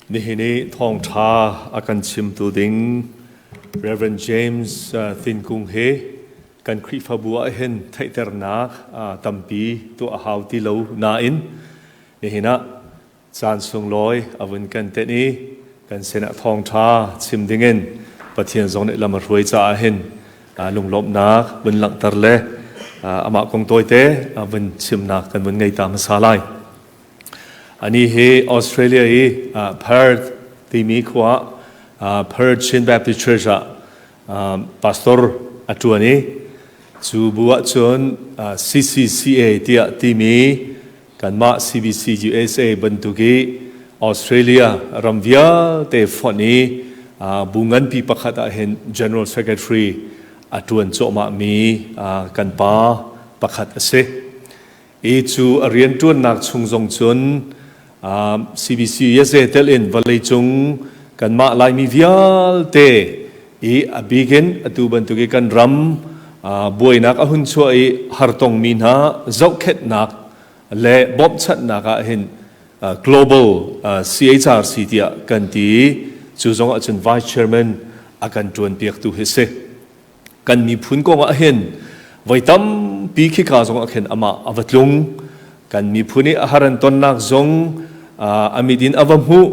Nihin i thawngṭha a kan chimtu ding Reverend James Thinkung hi kan Khrihfabu ah hin theihternak tampi tuah a hau ti lo nain nihin ah caan sunglawi a vun kan tenh i kan sinah thawngṭha chim dingin Pathian zong nih lam a hruai caah hin lunglawmhnak vun langhter le amah kong tawite vun chimnak kan vun ngei ta hmasa lai. Ani hi Australia i Perth timi khua ah Perth Chin Baptist Church ah pastor a ṭuan i cu bu ahcun CCCA tiah timi kanmah CBC USA bantuk i Australia ram vialte fonh i bu nganpi pakhat ah hin General Secretary a ṭuan cuahmahmi kan pa pakhat a si. I cu a rianṭuannak chung zong cun CBC USA tel in vawleicung kanmah Laimi vialte i a bik in atu bantuk i kan ram buainak a hun chuah i hartongmi hna zohkhenhnak le bawmhchanhnak ah hin global CHRC tiah kan ti i cu zong ahcun vice chairman a kan ṭuanpiaktu hi si. Kan miphun kong ah hin voi tampi khika zong ah khin amah a va tlung. Kan miphun i a har an tonnak zong a mit in a va hmuh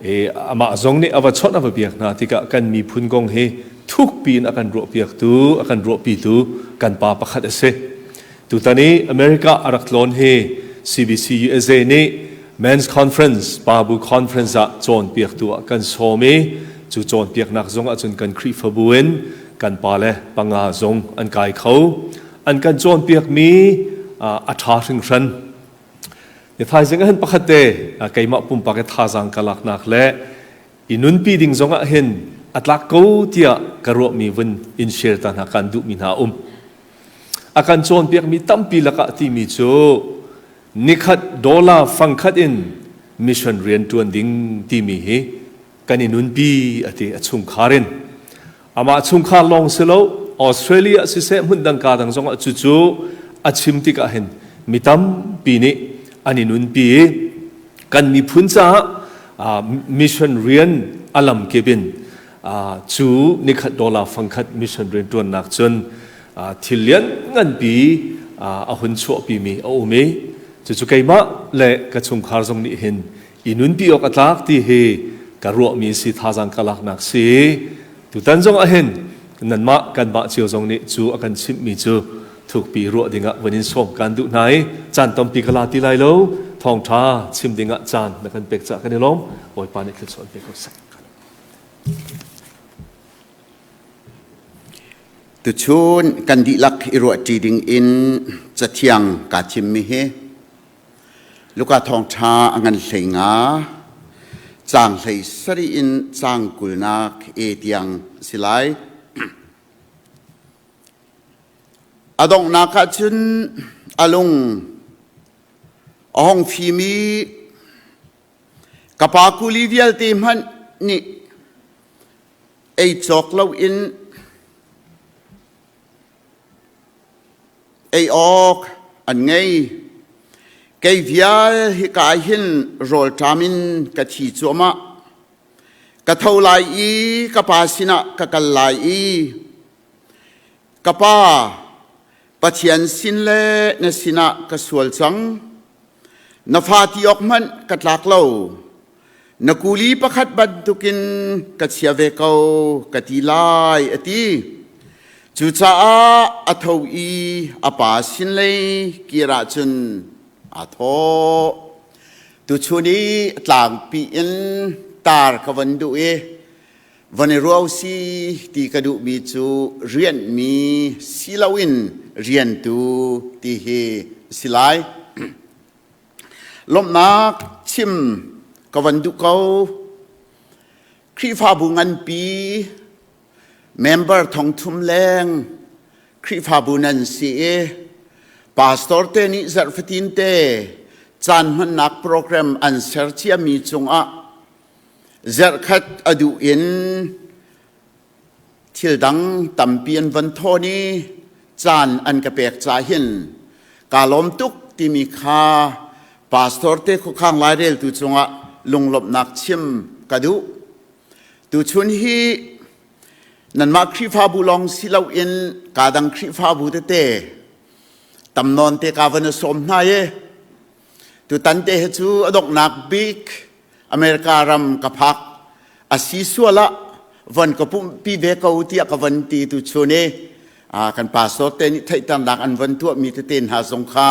i amah zong nih a va chawnh a va biak hna tikah kan miphun kong hi thukpi in a kan ruahpiaktu, a kan ruahpitu kan pa pakhat a si. Tutan i America a rak tlawn hi CBC USA nih Men's Conference, Pabu Conference ah cawnpiaktu ah kan sawm i cu cawnpiaknak zong ahcun kan Khrihfabu in kan pale panga zong an kai kho. An kan cawnpiakmi a ṭha hringhran. Ni thaizing ahhin pakhat te keimah pumpak i thazaang ka laknak le i nunpi ding zong ah hin a tlak ko tiah ka ruahmi vun in share ta hna kan duhmi hna um. A kan cawnpiakmi tampi lakah timi cu nikhat dollar fangkhat in mission rian ṭuan ding timi hi kan i nunpi a ti a chungkhar in. Amah chungkhar lawng si lo, Australia siseh hmun dang ka dang zongah cucu a chim tikah hin mi tampi nih an i nunpi i kan miphun caah mission rian a lamkip in cu nikhat dollar fangkhat mission rian ṭuannak cun thil lian nganpi a hun chuahpimi a um i cucu keimah le ka chungkhar zong nih hin i nunpi awk a tlak ti hi ka ruahmi si, thazaang ka laknak si. Tutan zong ah hin nanmah kanmah cio zong nih cu a kan chimhmi cu thukpi ruah dingah van in sawm kan duh hna i caan tampi ka la ti lai lo. Thawngṭha chim dingah caan na kan pek caah kan i lawm. Bawipa nih thluachuah an pe ko seh. Tuchun kan dihlak i ruahṭi ding in cathiang kaa thimmi hi Luka thawngṭha a ngan 15, caang 17 in caang 20nak e tiang a si lai. A donghnak ah cun a lung a hung fim i ka pa kuli vialte hmanh nih ei cawk loin ei awk an ngei. Kei vial hika ah hin rawlṭam in ka thi cuahmah. Ka tho lai i ka pa sinah ka kal lai i ka pa, Pathian sin le na sinah ka sual cang. Na fa ti awk hmanh ka tlak lo. Na kuli pakhat bantukin ka chia ve ko ka ti lai, a ti. Cucaah a tho i a pa sin lei kir ahcun aa thawh. Tuchun i tlangpi in tar ka von duh i von i ruau si ti ka duhmi cu rianhmi si loin riantu ti hi a si lai. Lawmhnak chim ka van duh ko. Khrihfabu nganpi member 3,000 leng Khrihfabu nan si i pastor te nih zarh fatin te caan hmannak program an ser ciami cungah zarhkhat a duh in thil dang tampi an van thawn i caan an ka pek ca hin kaa lawm tuk timi kha pastor te khuakhang laireltu cungah. lunglawmhnak chim ka duh. Tuchun hi nanmah Khrihfabu lawng si loin kaa dang Khrihfabu tete tam nawn te ka van i sawm hna i tutan te hi cu a donghnak bik America ram ka phak a si sual ah von ka pumhpi ve ko tiah ka von ti tu chun i kan pastor te nih theihternak an von tuahmi tete hna zong kha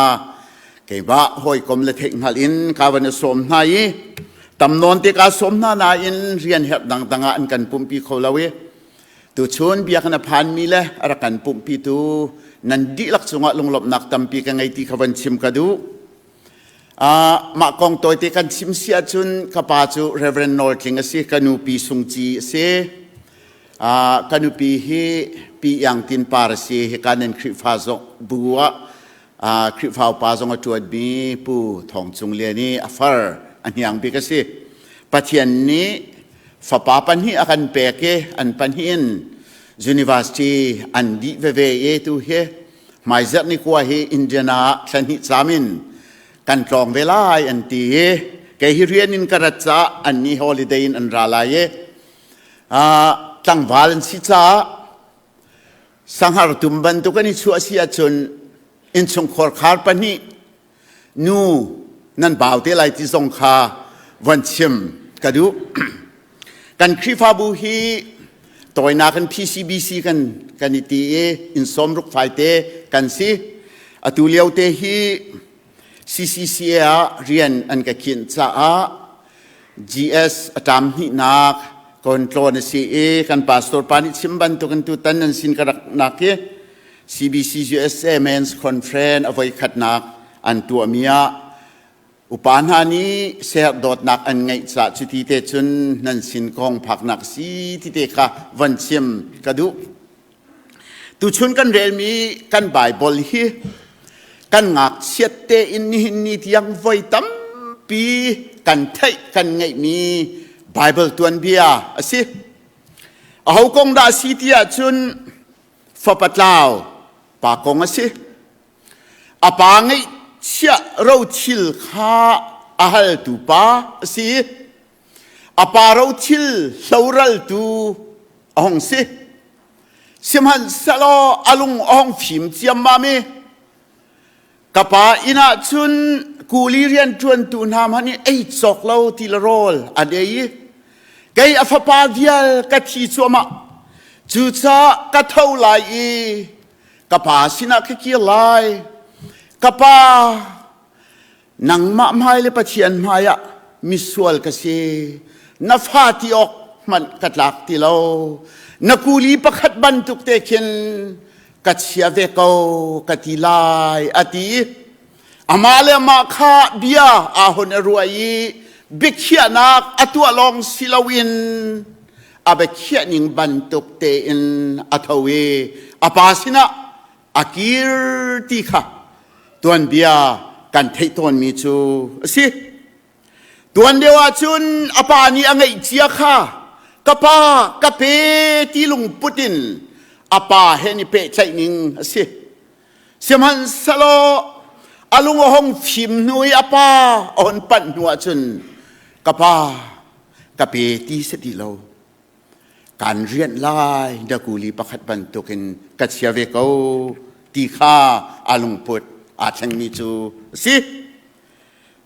keimah hawikom le theihhngalh in ka van i sawm hna i tam nawn te ka sawm hna nain rian herh dangdang ah an kan pumhpi kho lo i tuchun biakinn a phanmi le a rak kan pumhpitu nan dihlak cungah lunglawmhnak tampi ka ngei ti kha von chim ka duh. Mah kong tawite kan chim si ahcun ka pa cu Reverend Nawl Tling a si, ka nupi Sung Ci a si. Ka nupi hi Pi Iang Tin Par a si. Hika nan Khrihfa zong bu ah Khrihfa upa zong a ṭuanmi Pu Thawng Cung Lian i a far a hniang bik a si. Pathian nih fapa pahnih a kan pek i an pahnih in university an dih veve i tu hi hmaizarh ni kua hi Indiana ah thla hnih caam in kan tlawng ve lai an ti i kei hi rian in ka rat caah an nih holiday in an ra lai i tlangval an si caah sanghar tum bantuk an i chuah si ahcun innchungkhar khar pahnih nu nan bau te lai ti zong kha von chim ka duh. Kan Khrihfabu hi tawinak in PCBC kan kan i ti i inn sawmruk faite kan si. Atu lio te hi CCCA ah rian an ka khinh caah GS a ṭam hnihnak kon tlawn a si i kan pastor pa nih chim bantukin tutan nan sin ka rak nak hi CBC USA Men's Conference a voikhatnak an tuahmi ah upa hna nih ser dawtnak an ngeih caah cuti te cun nan sin kong phaknak si ti te kha von chim ka duh. Tuchun kan relmi kan Baibal hi kan ngakchiat tein nihin ni tiang voi tampi kan theih kan ngeihmi Baibal tuanbia a si. Aho kong dah a si ti ahcun fapa tlau pa kong a si. A pa ngeihchiah rothil kha a haltu pa a si. A pa rothil hloraltu a hung si. Sihmanhsehlaw a lung a hung fim ciammam i ka pa inn ah cun kuli rianṭuantu hna hmanh nih ei cawk lo ti le rawl an ei i kei a fapa vial ka thi cuahmah. Cucaah ka tho lai i ka pa sinah ka kir lai. Ka pa, nangmah hmai le Pathian hmai ah misual ka si. Na fa ti awk hmanh ka tlak ti lo. Na kuli pakhat bantuk te khin ka chia ve ko ka ti lai a ti. Amah le amah kha bia aa hun a ruah i biakhiahnak a tuah lawng si loin a biakhiah ning bantuk tein a tho i a pa sinah a kir ti kha tuanbia kan theih tawnmi cu a si. Tuan lio ahcun a pa nih a ngeih cia kha ka pa ka pe ti lungput in a pa he ni pehtlaih ning a si. Sihmanhsehlaw a lung a hung fim hnu i a pa a hun panh hnu ahcun ka pa ka pe ti si ti lo. Kan rianh lai na kuli pakhat bantukin ka chia ve ko ti kha a lungput aa thlengmi cu a si.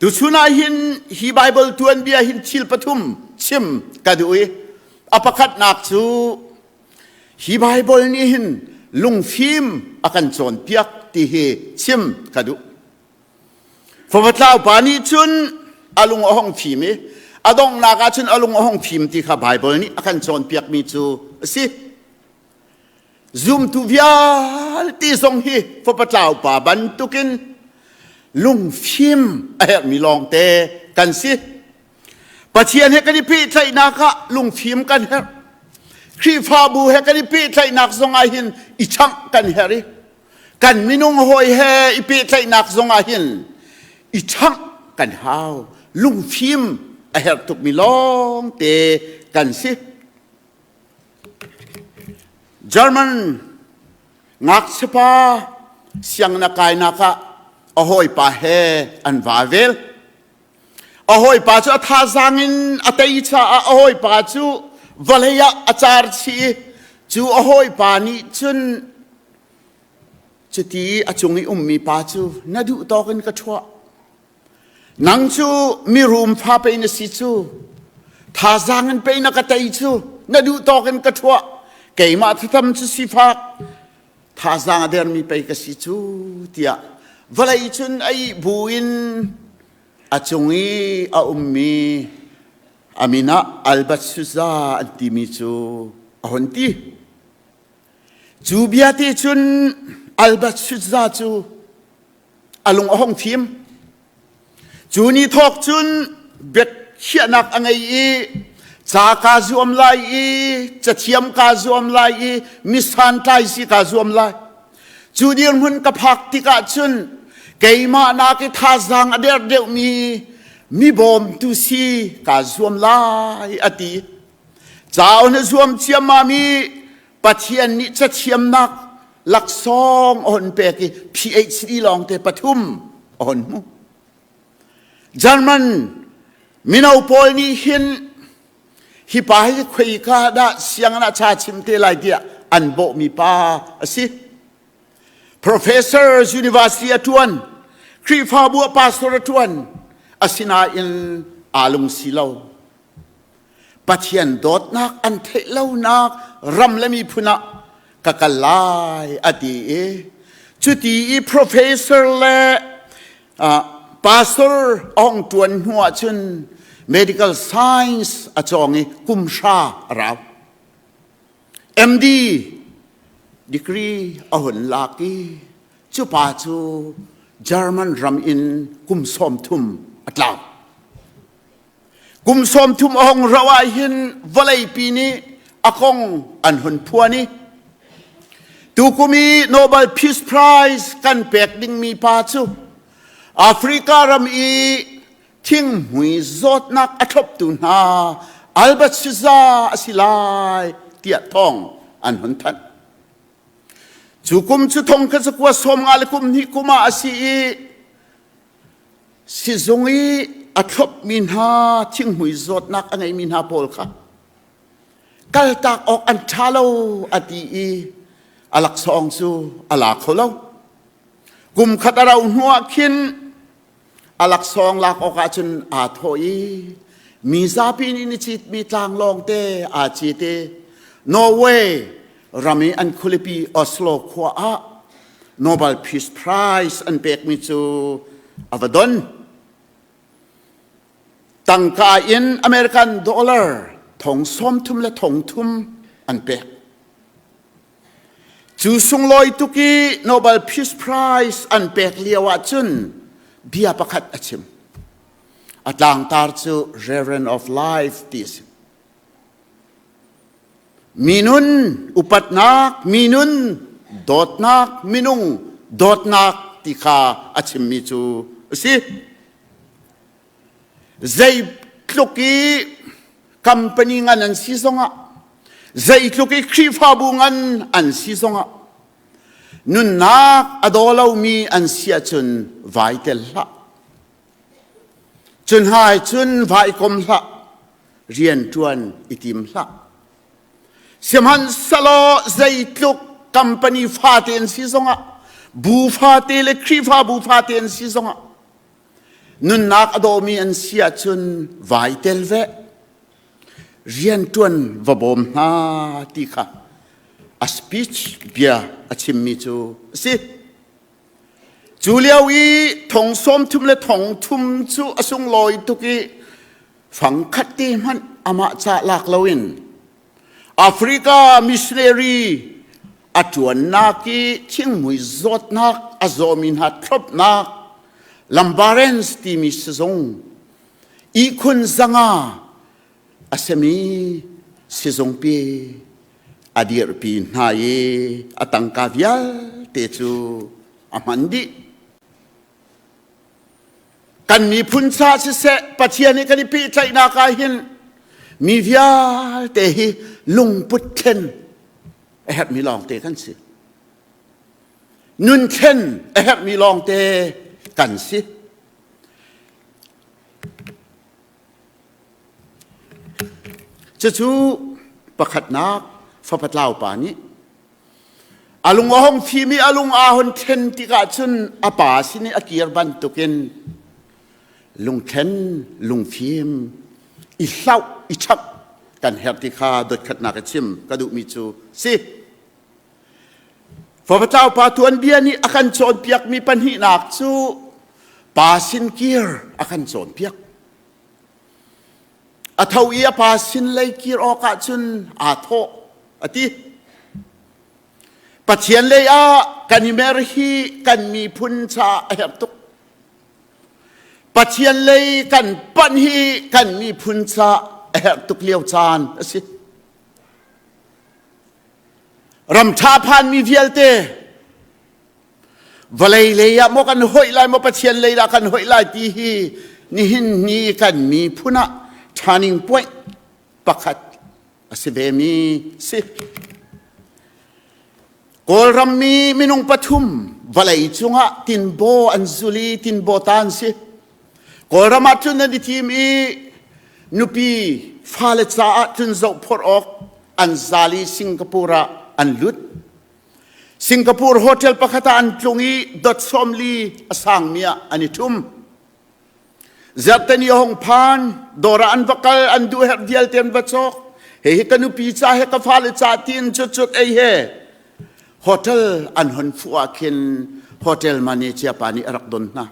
Tuchun ah hin hi Baibal tuanbia hin thil pathum chim ka duh i a pakhatnak cu hi Baibal nih hin lungfim a kan cawnpiak ti hi chim ka duh. Favatlau pa nih cun a lung a hung fim i a donghnak ah cun a lung a hung fim ti kha Baibal nih a kan cawnpiakmi cu a si. Zumtu vialte zong hi fapatlau pa bantukin lungfim a herhmi lawngte kan si. Pathian he kan i pehtlaihnak ah lungfim kan herh. Khrihfabu he kan i pehtlaihnak zong ah hin i changh kan herh i kan minung hawi he i pehtlaihnak zong ah hin i changh kan hau. Lungfim a herh tukmi lawngte kan si. German ngakchiapa sianginn a kainak ah a hawipa he an va vel. A hawipa cu a thazaang in a tei caah a hawipa cu vawlei ah a car chih i cu a hawipa nih cun cuti a cung i ummi pa cu na duh tawk in ka ṭhuah. Nang cu mirum fa pei na si cu, thazaang in pei na ka tei cu, na duh tawk in ka ṭhuah. Keimah thatam cu sifak, thazaang a dermi pei ka si cu tiah vawlei cun a ih buin a cung i a ummi a min ah Albert Suza an timi cu a hun ti. Cu bia te cun Albert Suza cu a lung a hung fim. Cu ni thawk cun biakhiahnak a ngei i ca kaa zuam lai i cathiam kaa zuam lai i mi santlai si kaa zuam lai. Cu dirhmun ka phak tikah cun keimah nak i thazaang a der deuhmi mi bawmtu si kaa zuam lai a ti. Ca na zuam ciammam i Pathian nih cathiamnak laksawng a hon pek i PhD lawngte pathum a hon hmu. German mino pawl nih hin hi pa hi khoika dah sianginn ah cha chim te lai tiah an bawhmi pa a si. Professor university a ṭuan, Khrihfabu ah pastor a ṭuan, asinain aa lungsi lo. Pathian dawtnak an theih lonak ram le miphun ah ka kal lai a ti i cuti i professor le pastor a hong ṭuan hnu ahcun medical science a cawng i kum hra a rau. MD degree a hun lak i cu pa cu German ram in kum 30 a tlau. Kum 30 a hong rauh ah hin vawleipi nih a kong an hun phuan i tukum i Nobel Peace Prize kan pek dingmi pa cu Africa ram i thinghmui zawtnak a thloptu hna Albert Siza a si lai tiah thawng an hun thanh. Cu kum cu thong kha cakua 50 le kum hnih kum ah a si i Sizung i a thlopmi hna thinghmui zawtnak a ngeimi hna pawl kha kaltak awk an ṭha lo a ti i a laksawng cu a la kho lo. Kum khat a rauh hnuah khin a laksawng lak awkah cun aa thawh i mi zapi nih ni citmi tlanglawng te aa cit i Norway ram i an khualipi Oslo khua ah Nobel Peace Prize an pekmi cu a va don. Tangka in American dollar thong 30 le thong thum an pek. Cu sunglawi tuk i Nobel Peace Prize an pek lio ahcun bia pakhat a chim. A tlangtar cu Reverend of Life ti a si. Minun upatnak, minun dawtnak, minung dawtnak ti kha a chimmi cu a si. Zeitluk i company ngan an si zongah, zeitluk i Khrihfabu ngan an si zongah, nunnak a daw lomi an si ahcun vai tel hlah. Cun hai cun vai kom hlah. Rianṭuan i tim hlah. Sihmanhsehlaw zeitluk company fate an si zongah, bu fate le Khrihfabu fate an si zongah, nunnak a dawmi an si ahcun vai tel ve, rianṭuan va bawm hna ti kha a speech bia a chimmi cu a si. Cu lio i thong 30 le thong thum cu a sunglawi tuk i fangkhat te hmanh amah ca lak loin Africa missionary a ṭuannak i thinghmui zawtnak a zawmi hna thlopnak Lambarens timi sizung ihkhun zanga a simi sizungpi a dirhpi hna i a tangka vialte cu a hman dih. Kan miphun ca siseh Pathian i kan i pehtlaihnak ah hin mi vialte hi lungput thlen a herhmi lawngte kan si. Nun thlen a herhmi lawngte kan si. Cucu pakhatnak fapatlau pa nih a lung a hung fim i a lung aa hun thlen tikah cun a pa sin i a kir bantukin lungthlen lungfim i hlauh i chap kan herh ti kha dotkhatnak i chim ka duhmi cu si. Fapatlau pa tuanbia nih a kan cawnpiakmi pahnihnak cu pa sin kir a kan cawnpiak. A tho i a pa sin lei kir awkah cun aa thawh a ti. Pathian lei ah kan i mer hi kan miphun caah a herh tuk. Pathian lei kan panh hi kan miphun caah a herh tuk lio caan a si. Ram ṭha phanmi vialte vawlei lei ah maw kan hoih lai maw Pathian lei dah kan hoih lai ti hi nihin ni kan miphun ah turning point pakhat a si ve mi si. Kawlram mi minung pathum vawlei cungah tinbaw an zul i tinbaw ta an si. Kawlram ah cun an i thim i nupi fale caah cun zohphorh awk an zal i Singapore ah an lut. Singapore hotel pakhat ah an tlung i dot sawmli a sangmi ah an i ṭhum. Zarhteni a hung phan, dawr ah an va kal, an duh herh vialte an va cawk. Hihi ka nupi ca he ka fale ca tiin cutcut ei he hotel an hon fuh ah khin hotel manager pa nih a rak don hna.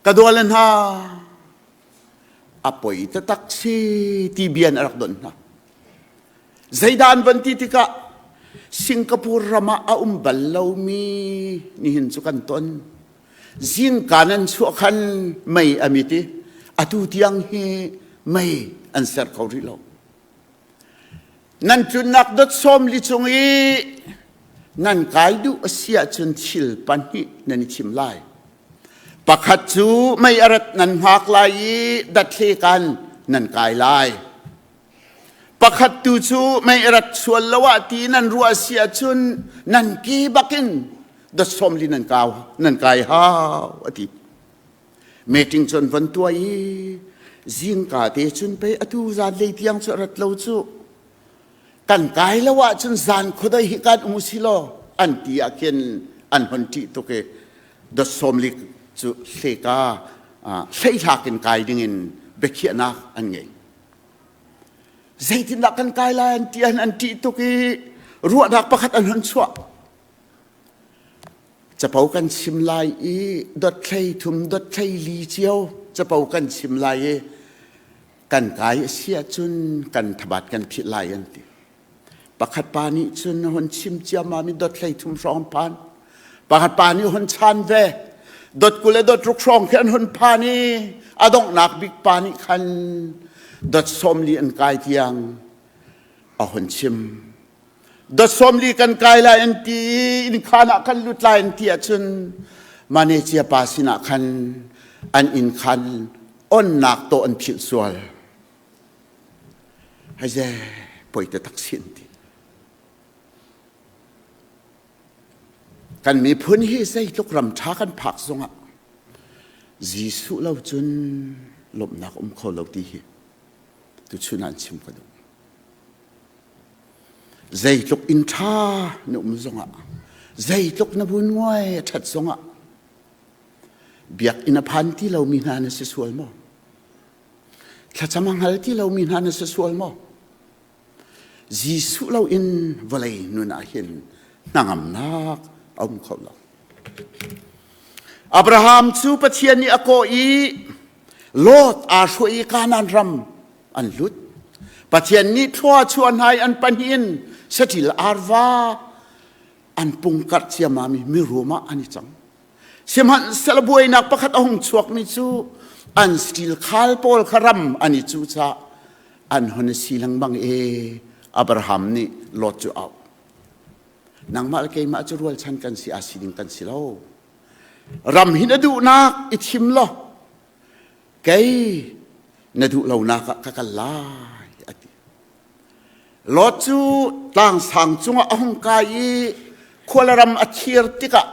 Ka dawle hna, a poi taktak si ti bia in a rak don hna. Zeidah an van ti tikah Singapore ram ah a um bal lomi nihin cu kan ton. Zingka nan chuah khan mei a mit i atu tiang hi mei an ser kho rih lo. Nan tlunnak dot sawm li cung i nan kai duh a si ahcun thil pahnih nan i thim lai. Pakhat cu mei a rat nan hngak lai i dathle kan nan kai lai. Pakhat tu cu mei a rat sual lo ah ti nan ruah si ahcun nan ki bakin dot sawm li nan kau nan kai hau a ti. Meeting cun van tuah i zingka te cun pei atu zan lei tiang cu a rat lo cu kan kai lo ahcun zan khuadei hi kan um si law an ti ah khin an hon ṭih tuk i dot sawm li cu hleka hleihlak in kai dingin biakhiahnak an ngei. Zeitindah kan kai lai an ti an an ṭih tuk i ruahnak pakhat an hon chuah. Capo kan chim lai i dot thlei thum dot thlei li cio capo kan chim lai i kan kai a si ahcun kan thabat kan philh lai an ti. Pakhat pa nih cun hon chim ciammam i dot hlei thum hrawng phan. Pakhat pa nih hon chan ve. Dot 20 le dot 60 hrawng khi an hon phan i a donghnak bik pa nih khan dot 40 an kai tiang a hon chim. Dot 40 kan kai lai an ti i inn khaan ah kan lut lai an ti ahcun manager pa sinah khan an inn khaan onnak tawh an philh sual. Haize poi te tak sin ti. Kan miphun hi zeitluk ram ṭha kan phak zongah Jesuh lo cun lawmhnak um kho lo ti hi tuchun ah an chim ka duh. Zeitluk inn ṭha na um zongah zeitluk na vun nguai a ṭhat zongah biakinn a phan ti lomi hna na si sual maw? Thlacam a hngal ti lomi hna na si sual maw? Jesuh loin vawlei nun ah hin hnangamnak a um kho lo. Abraham cu Pathian nih a kawh i Lot aa hruai i Kanaan ram an lut. Pathian nih thlua chuah hna i an pahnih in saṭil arva an pungkarh ciammam i mirum ah an i cang. Sihmanhsehlaw buainak pakhat a hung chuakmi cu an stil khal pawl kha ram an i cu caah an hon i si lengmang i Abraham nih Lot cu auh. Nangmah le keimah cu rualchan kan si, aa si ding kan si lo. Ram hi na duhnak i thim law kei na duh lonak ah ka kal lai a ti. Lot cu tlangsang cungah a hung kai i khualaram a thir tikah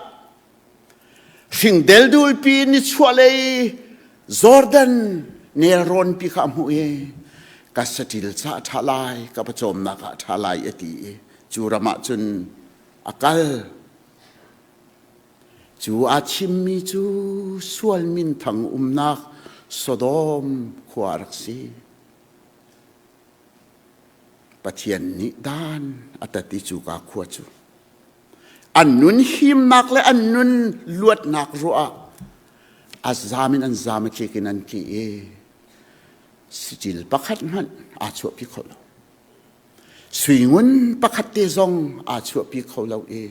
hring deldulpi nichuahlei Jordan nelrawnpi kha a hmuh i. Ka saṭil ca a ṭha lai, ka pawcawmnak ah a ṭha lai a ti i cu ram ah cun a kal. Cu aa thimmi cu sual minthang umnak Sodom khua a rak si. Pathian nih dan a tat i cuka khua cu an nun himnak le an nun luatnak ruah ah a zam in an zam a tlik in an tli i sicil pakhat hmanh aa chuahpi kho lo. Suingun pakhat te zong aa chuahpi kho lo i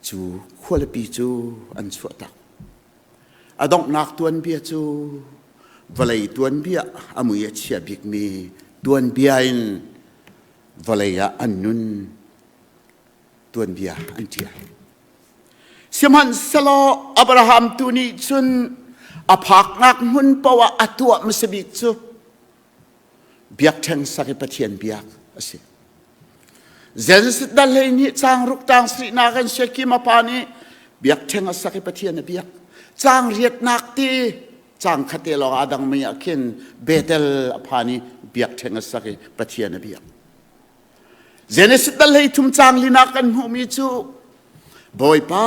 cu khualipi cu an chuahtak. A donghnak tuanbia cu vawlei tuanbia a mui a chia bikmi tuanbia in vawlei ah an nun tuanbia an ṭial. Sihmanhsehlaw Abraham tu nih cun a phaknak hmun paoh ah a tuah hmasa bik cu biakṭheng sak i Pathian biak a si. Genesis dal 12 caang ruk tang sarihnak an si Kim a pa nih biakṭheng a sak i Pathian a biak. Caang riatnak ti caang khate lawng aa dangmi ah khin Bethel a phan i biakṭheng a sak i Pathian a biak. Genesis dal 13 caang linak kan hmuhmi cu Bawipa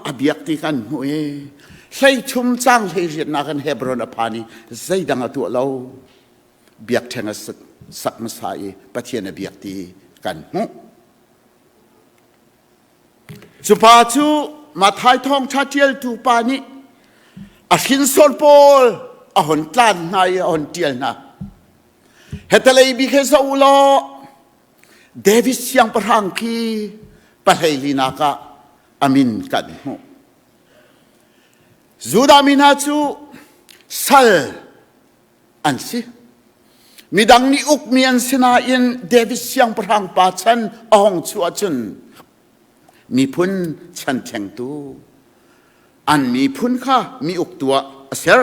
a biak ti kan hmuh i 13 caang 18nak in Hebron a phan i zeidang a tuah lo. Biakṭheng a sak hmasa i Pathian a biak ti kan hmuh. Cu pa cu Matthai thawngṭha ṭialtu pa nih a hrinsor pawl a hon tlan hna i a hon ṭial hna. Hetalei bik he zoh u law David siangpahrang khi pahleilinak ah a min kan hmuh. Judah mi hna cu sal an si. Midang nih ukmi an si nain David siangpahrang pa chan a hong chuah cun miphun chan thlengtu an miphun kha mi uktu ah a ser.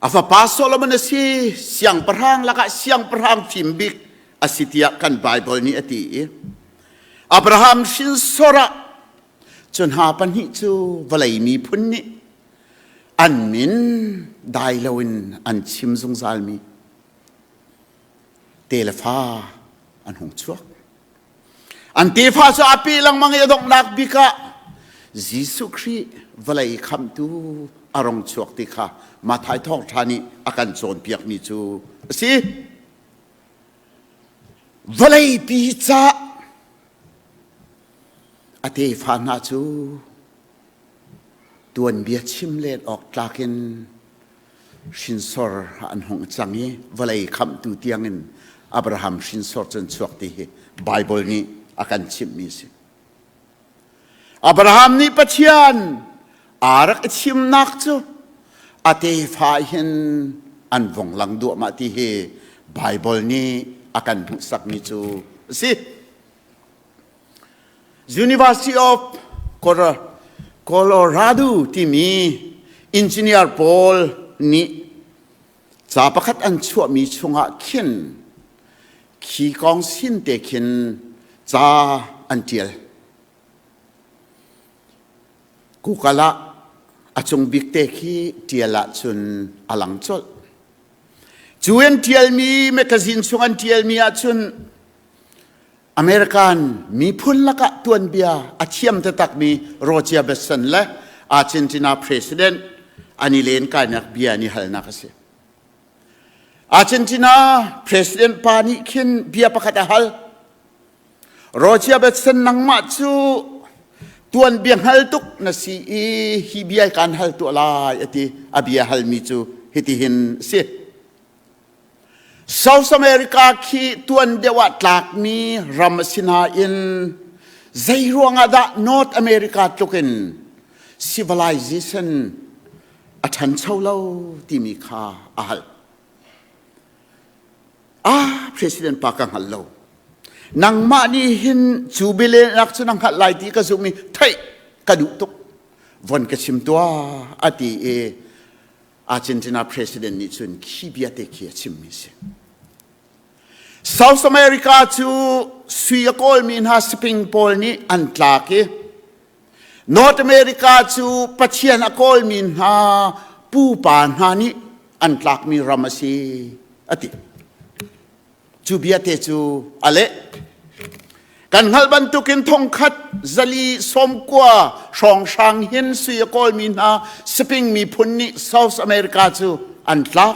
A fapa Solomon a si, siangpahrang lakah siangpahrang fim bik a si tiah kan Baibal nih a ti i Abraham hrinsor ah cu hna pahnih cu vawlei miphun nih an min dai loin an chim zungzalmi telefa an hung chuak. An tefa cu a peh lengmang i a donghnak bik ah Jesuh Khrih vawlei khamhtu a rong chuak ti kha Matthai thawngṭha nih a kan cawnpiakmi cu a si. Vawleipi ca a tefa hna cu tuanbia chim len awk tlak in hrinsor an hung cang i vawlei khamhtu tiangin Abraham hrinsor cun chuak ti hi Baibal nih a kan chimhmi a si. Abraham nih Pathian aa rak i thimnak cu a tefa hin an vong lang duahmah ti hi Baibal nih a kan hmuhsakmi cu a si. University of Colorado timi engineer pawl nih ca pakhat an chuahmi chungah khin khi kong sin te khin ca an ṭial. Google ah a cung bik te khi ṭial ahcun a lang colh. Cu an ṭialmi magazine chung an ṭialmi ahcun American miphun lakah tuanbia a thiam taktakmi Roger Besson le Argentina President an i lenkainak bia an i halnak a si. Argentina President pa nih khin bia pakhat a hal. Roger Besson nangmah cu tuanbia hngal tuk na si i hi bia kaan hal tuah lai a ti. A bia halmi cu hitihin a si. South America khi tuan deuh ah tlakmi ram a si nain zei ruangah dah North America tluk in civilization a ṭhancho lo timi kha a hal. Ah, President pa ka hngal lo. Nangmah nih hin cu bialehnak cu na hngalh lai ti ka zumh i theih ka duh tuk. Von ka chim tuah a ti i Argentina president nih cun khi bia te khi a chimmi si. South America cu sui a kawlmi hna Spain pawl nih an tlak i North America cu Pathian a kawlmi hna pupa hna nih an tlakmi ram a si a ti. Cu bia te cu a leh. Kan hngalh bantukin thongkhat zali sawmkua hrawnghrang hin sui a kawlmi hna Spain miphun nih South America cu an tlak.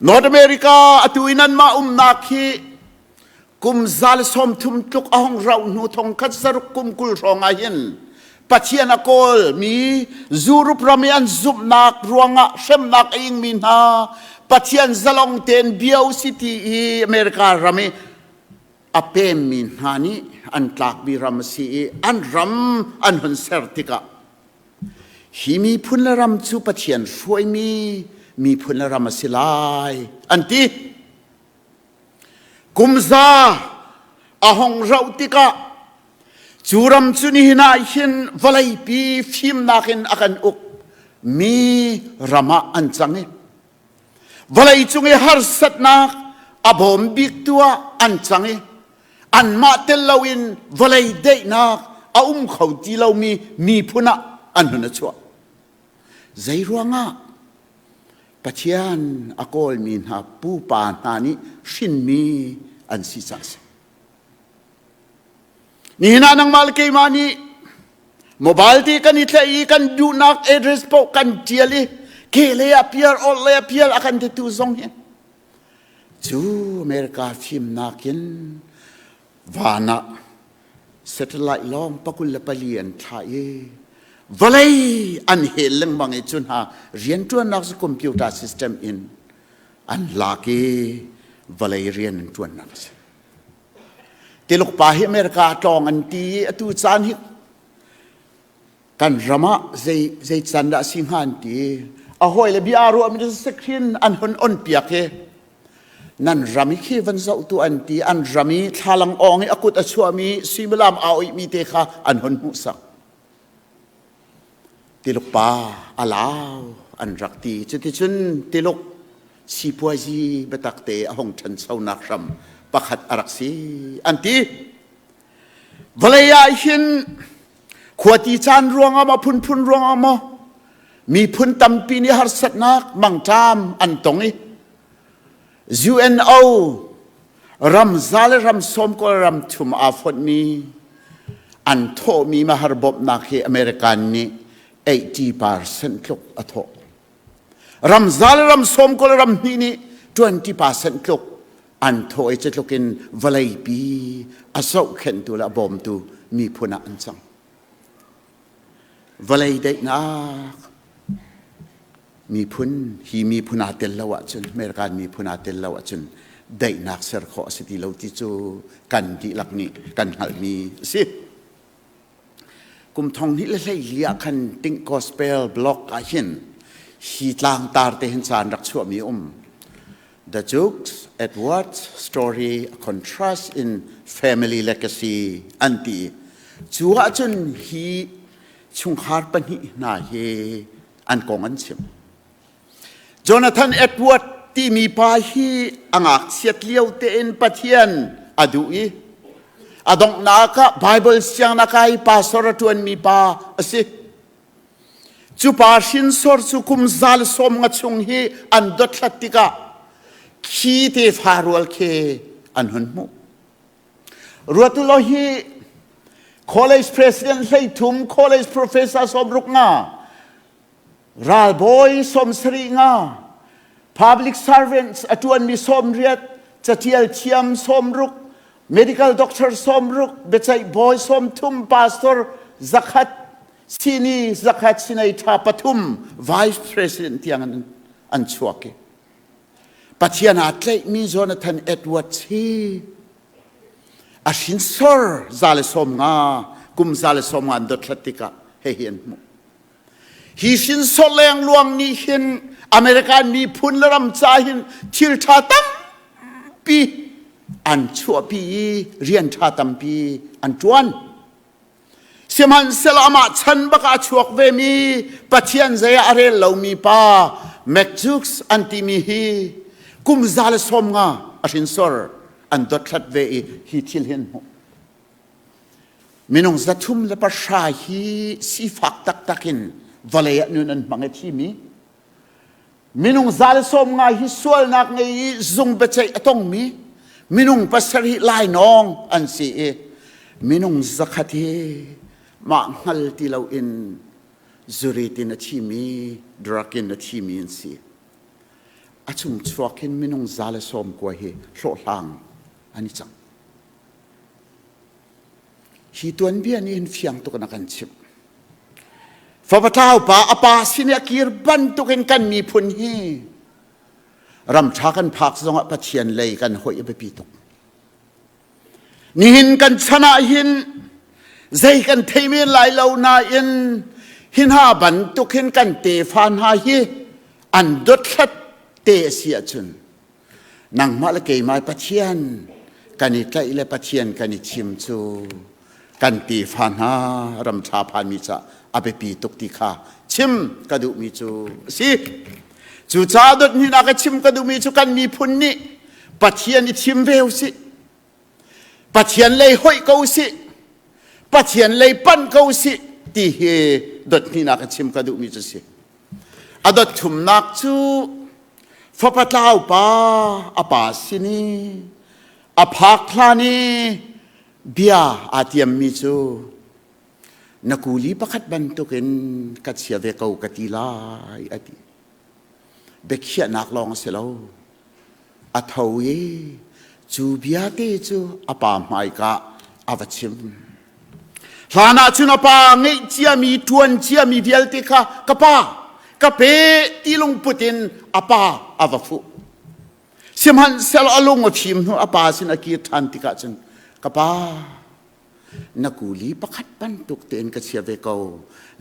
North America atu in anmah umnak hi kum zal 30 tluk a hong rauh hnu thongkhat saruk kum 20 hrawng ah hin Pathian a kawlmi Europe ram i an zumhnak ruangah hremnak a ingmi hna Pathian zalong tein bia u si ti i America ram i a pemmi hna nih an tlakmi ram a si i an ram an hun ser tikah hi miphun le ram cu Pathian hruaimi miphun le ram a si lai an ti. Kum za a hong rauh tikah cu ram cu nihin ah hin vawleipi fimnak in a kan uk mi ram ah an cang i vawlei cung i harsatnak a bawm biktu ah an cang i anmah tel loin vawlei daihnak a um kho ti lomi miphun ah an hun a chuah. Zei ruangah Pathian a kawlmi hna pupa hna nih hrinmi an si caah a si. Nihin ah nangmah le keimah nih mobile te kan i tlaih i kan duhnak address paoh kan ṭial i ke lei ah pial orh lei ah pial a kan titu zong hi cu America fimnak in van ah satellite lawng 24 an thlah i vawlei an hel lengmang i cu hna rianṭuannak cu computer system in an lak i vawlei rian an ṭuannak a si. Tiluk pa hi America tlawng an ti i atu caan hi kan ram ah zei zei can dah si hnga an ti. A hawi le bia ruah mi screen an hun on piak hi nan ram i khi van zoh tu an ti an ram i thlalang awng i a kut a chuahmi suimilam aa oihmi te kha an hun hmuhsak Tiluk pa a lau an rak ti cuticun Tiluk sipuazi biatak te a hung ṭhanchonak hram pakhat a rak si an ti vawlei ah hin khuati caan ruangah maw phunphun ruangah maw miphun tampi nih harsatnak mangṭam an tong i UNO ramza le ram sawmkawl ram thum aa fonhmi an thawhmi mahar bawmhnak hi American nih 80% tluk a thawh. Ramza le ram sawmkawl ram hnih nih 20% tluk an thawh i cutluk in vawleipi a zohkhenhtu le a bawmtu miphun ah an cang. Vawlei daihnak miphun hi miphun aa tel lo ahcun American miphun aa tel lo ahcun daihnak ser khawh a si ti lo ti cu kan dihlak nih kan hngalhmi a si. Kum thong hnih le 12 ah khan Ting Gospel blog ah hin hi tlangtar te hin caan rak chuahmi um. The Jukes Edwards story a contrast in family legacy an ti. Cu ahcun hi chungkhar pahnih hna hi an kong an chim. Jonathan Edward timi pa hi a ngakchiat lio tein Pathian a duh i a donghnak ah Bible siangnak ah i pastor a ṭuanmi pa a si. Cu pa hrinsor cu kum zal sawm nga chung hi an dothlat tikah khi tefa rual khi an hun hmuh. Ruat u law hi college president 13, college professor 60 nga, ralbawi 70 nga, public servants a ṭuanmi 80, catial thiam 60, medical doctor 60, biaceih bawi 30, pastor 100, sini 100, sinei ṭha pathum, vice president tiang an chuak i Pathian aa tlaihmi Jonathan Edwards hi a hrinsor 190 kum 190 an dothlat tikah hihi an hmuh. Hi hrinsor lengluang nih hin American miphun le ram ca hin thil ṭha tampi an chuahpi i rian ṭha tampi an ṭuan. Sihmanhsehlaw amah chan bak ah a chuak vemi Pathian zei ah a rel lomi pa Mac Jukes an timi hi kum 190 a hrinsor. An dothlat ve i hi thil hi an hmuh. Minung 310 hi sifak taktak in vawlei ah nun an hmang i thimi. Minung 190 hi sualnak ngei i zung biaceih a tongmi. Minung 7 lainawng an si i minung 100 hi mah hngal ti loin zurit in a thimi, drug in a thimi an si. A chung chuak hin minung 190 hi hlawhhlang an i cang. Hi tuanbia nih hin fiang tuk in a kan chimh. Fapa tlau pa a pa sin i a kir bantukin kan miphun hi ram ṭha kan phak zongah Pathian lei kan hoih a biapi tuk. Nihin kan chan ah hin zei kan thei men lai lo nain hi hna bantuk hin kan tefa hna hi an dothlat te a si ahcun nangmah le keimah Pathian kan i tlaih le Pathian kan i thim cu kan tefa hna ram ṭha phanmi caah a biapi tuk ti kha chim ka duhmi cu a si. Cucaah dawt ka chim ka duhmi cu kan miphun nih Pathian i thim ve usih. Pathian lei hoih ko usih. Pathian lei panh ko usih ti hi dot hnihnak ka chim ka duhmi cu si. A dot thumnak cu fapa tlau pa a pa sin i a phak hlan i bia aa tiammi cu na kuli pakhat bantukin ka chia ve ko ka ti lai a ti. Biakhiahnak lawng a si lo. A tho i cu bia te cu a pa hmaika a va chim. Hlan ah cun a pa ngeih ciami, ṭuan ciami vialte kha ka pa, ka pe ti lungput in a pa a va fuh. Sihmanhsehlaw a lung a fim hnu a pa sin a kir ṭhan tikah cun ka pa, na kuli pakhat bantuk tein ka chia ve ko,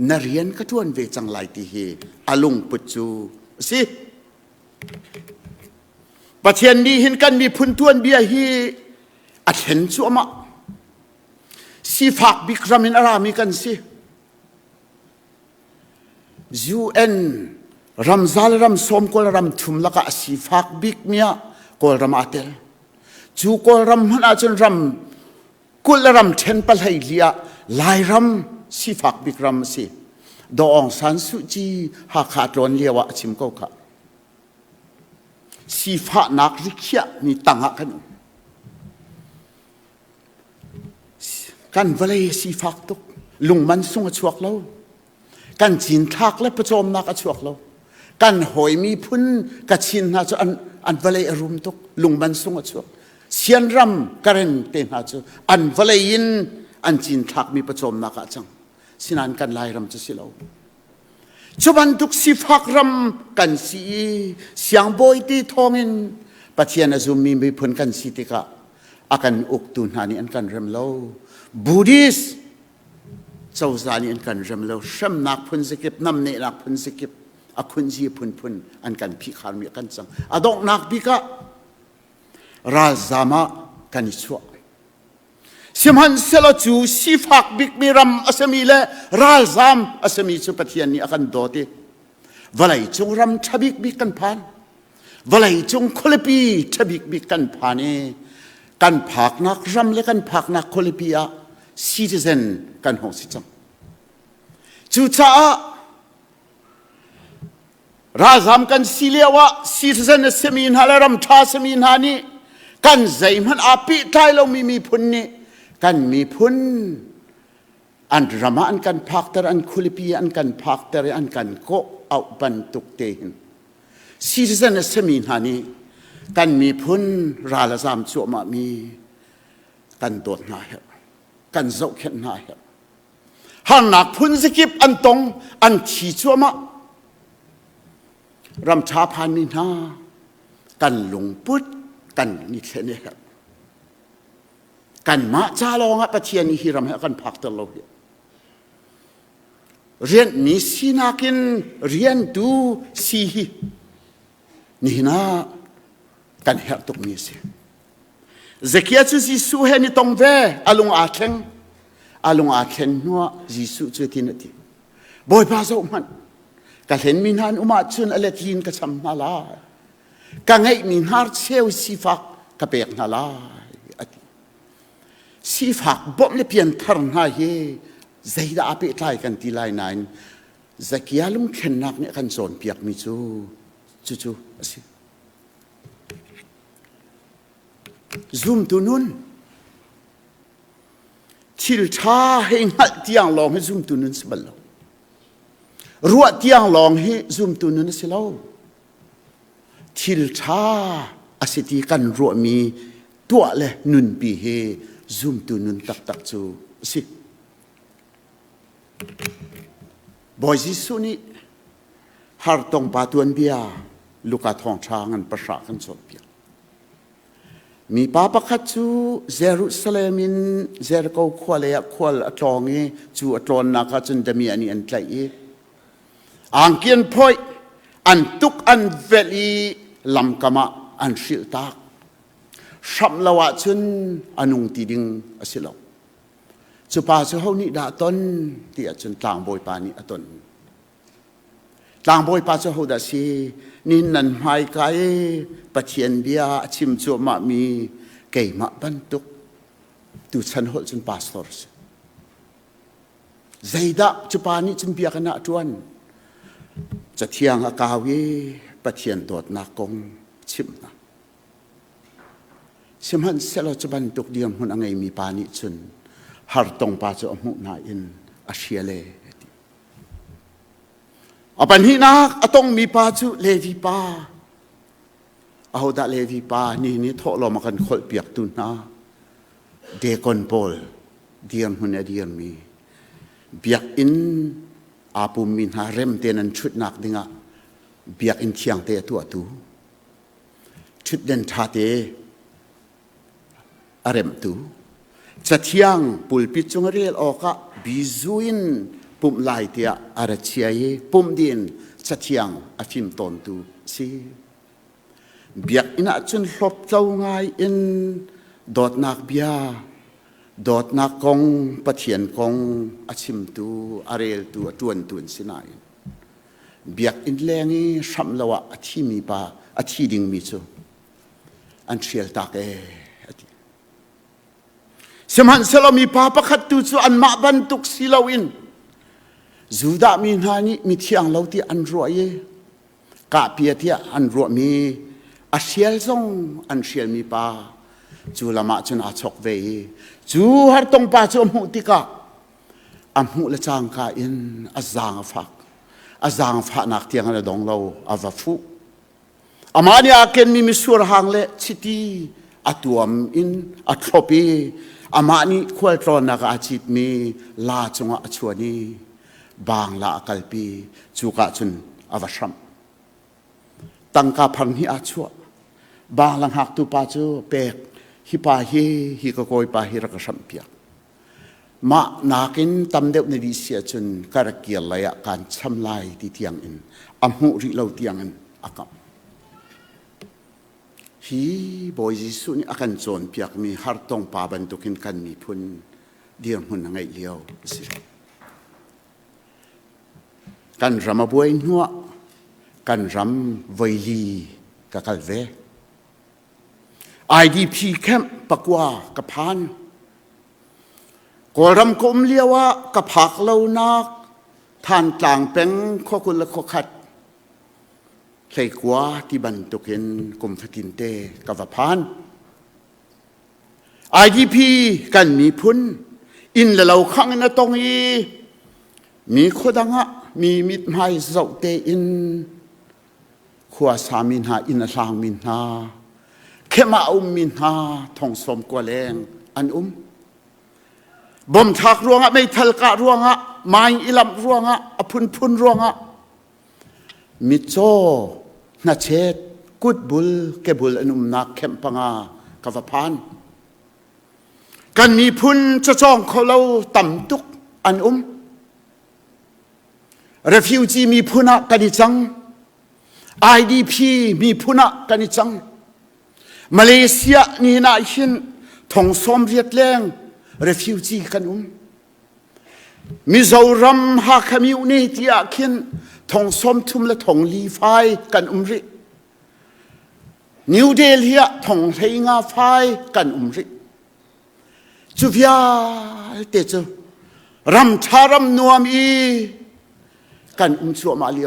na rian ka ṭuan ve cang lai ti hi a lungput cu a si. Pathian nih hin kan miphun tuanbia hi a thlen cuahmah. Sifak bik ram in a rami kan si. UN ramzal ram sawm kawl ram thum lakah a sifak bik mi ah Kawlram aa tel. Cu Kawlram hmanh ahcun ram 20 le ram ṭhen pahlei li ah Lairam sifak bik ram a si. Daw Aung San Suu Kyi Hakha tlawn lio ah a chim ko kha. Sifahnak rikhiah mi tang ah kan um. Kan vawlei a sifak tuk. Lungman sung a chuak lo. Kan cinthlak le pawcawmnak a chuak lo. Kan hawi miphun Kachin hna cu an, an vawlei a rum tuk. Lungman sung a chuak. Sianram Karen te hna cu an vawlei in an cinthlakmi pawcawmnak ah cang. Sinain kan Lairam cu si lo. Cu bantuk sifak ram kan si i siangbawi ti thawngin Pathian a zummi miphun kan si tikah a kan uktu hna nih an kan rem lo. Buddhist cozah nih an kan rem lo. Hremnak phun zakip, namnehnak phun zakip, a khunzi phunphun an kan phihkharmi a kan cang. A donghnak bik ah ralzam ah kan i chuah. Sihmanhsehlaw cu sifak bikmi ram a simi le ralzam a simi cu Pathian nih a kan dawt i vawlei cung ram ṭha bikbik kan phan. Vawlei cung khualipi ṭha bikbik kan phan i kan phaknak ram le kan phaknak khualipi ah citizen kan hung si cang. Cucaah Ralzam kan si lio ah citizen a simi hna le ramṭha a simi hna nih kan zeihmanh aa pehtlai lomi miphun nih kan miphun an ram ah an kan phakter, an khualipi ah an kan phakter i an kan kawh auh bantuk te hin citizen a simi hna nih kan miphun ral a zam cuahmahmi kan dawt hna herh, kan zohkhenh hna herh. Harnak phun zakip an tong, an thi cuahmah. Ram ṭha phanmi hna kan lungput kan i thlen i herh. Kanmah ca lawngah Pathian nih hi ram hi a kan phakter lo hi. Rianhmi sinak in riantu si hi nihin ah kan herh tukmi a si. Zekiah cu Jesuh he an i tong ve, a lung aa thleng. A lung aa thlen hnuah Jesuh cu tin a ti. Bawipa zoh hmanh, ka hlenmi hna an um ahcun a let lin ka cham hna lai. Ka ngeihmi hnarcheu sifak ka pek hna lai. Sifak bawmh le pianthar hna hi zeidah aa pehtlai kan ti lai nain Zakia lungthlennak nih a kan cawnpiakmi cu cucu a si. Zumtu nun thil ṭha hei hngalh tiang lawng hi zumtu nun si bal lo. Ruah tiang lawng hi zumtu nun a si lo. Thil ṭha a si ti kan ruahmi tuah le nunpi hi zumtu nun taktak cu a si. Bawi Jesuh nih hartong pa tuanbia Luka thawngṭha ngan pahra kan cawnpiak. Mipa pakhat cu Jerusalem in Jericho khua lei ah khual a tlawng i cu a tlawnnak ah cun damiah nih an tlaih i angki an phoih, an tuk an velh i lamkam ah an hrilh tak. Hramh lo ahcun a nung ti ding a si lo. Cu pa cu ho nih dah a ton ti ahcun tlangbawi pa nih a ton. Tlangbawi pa cu hodah si? Nihin nan hmaika i Pathian bia a chim cuahmahmi keimah bantuk tuchan holh cun pastor a si. Zeidah cu pa nih cun biakinn ah a ṭuan? Cathiang a kau i Pathian dawtnak kong chimh hna. Sihmanhsehlaw cu bantuk dirhmun a ngeimi pa nih cun hartong pa cu a hmuh nain a hrial ee a ti. A pahnihnak a tongmi pa cu Levi pa. Ahodah Levi pa ni ni thawhlawm a kan kholhpiaktu hna deacon pawl dirhmun a dirmi biakinn aa pummi hna rem tein an ṭhutnak dingah biakinn thiangte a tuahtu ṭhutden ṭhate a remhtu cathiang pulpit cung a rel awkah bizu in pumh lai tiah a ra chia i pumh ding cathiang a fim tawntu a si. Biakinn ah cun hlawptlo ngai in dawtnak bia, dawtnak kong, Pathian kong a chimtu, a reltu, a ṭuantu an si nain biakinn leng i hramh lo ah a thimi pa a thi dingmi cu an ṭhial tak ee a ti. Sihmanhsehlaw mipa pakhat tu cu anmah bantuk si loin Judah mi hna nih mithiang lo tiah an ruah i kahpia tiah an ruahmi a hrial zong an hrialmi pa cu lam ah cun aa chok ve i cu hartong pa cu a hmuh tikah a hmuh le cangka in a zaang a fak a zaangfahnak tiang in a dong lo a va fuh amah nih aa kenmi misur hang le chiti a tuam in a thlop i amah nih khualtlawnnak ah aa citmi la cungah a chuan i bangla a kalpi cuka cun a va hramh tangka phang hi aa chuah bangla hngaktu pa cu pek hi pa hi hi ka kawipa hi rak ka hramh piak Mah nakin tam deuh na dih si ahcun ka rak kir lei ah kaan cham lai ti tiang in a hmuh rih lo tiang in a kamh. Hi Bawi Jesuh nih a kan cawnpiakmi hartong pa bantukin kan miphun dirhmun a ngeih lio a si. Kan ram a buai hnuah kan ram voili ka kal ve. IDP camp pakua ka phan. Kawlram ka um lio ah ka phak lonak Thantlang peng khuakul le khuakhat hleikua ti bantukin kum fatin te ka va phan. IDP kan miphun inn le lo khang in a tong i mi khuadang ah mi mithmai zoh tein khua sami hna inn a hlangmi hna khem ah a ummi hna thong sawm kua leng an um bom thlak ruangah meithal kah ruangah maing i lamh ruangah a phunphun ruangah mitcaw hnachet kutbul kebul an umnak khem panga ka va phan kan miphun cacawng kho lo tam tuk an um Refugee miphun ah kan i cang. IDP miphun ah kan i cang. Malaysia ni ah hin thong sawm riat leng refugee kan um. Mizoram Hakha Myone ti ah khin thong sawm thum le thong li fai kan um rih. New Delhi ah thong hlei nga fai kan um rih. Cu vialte cu ram ṭha ram nuam i kan um cuahmah lio.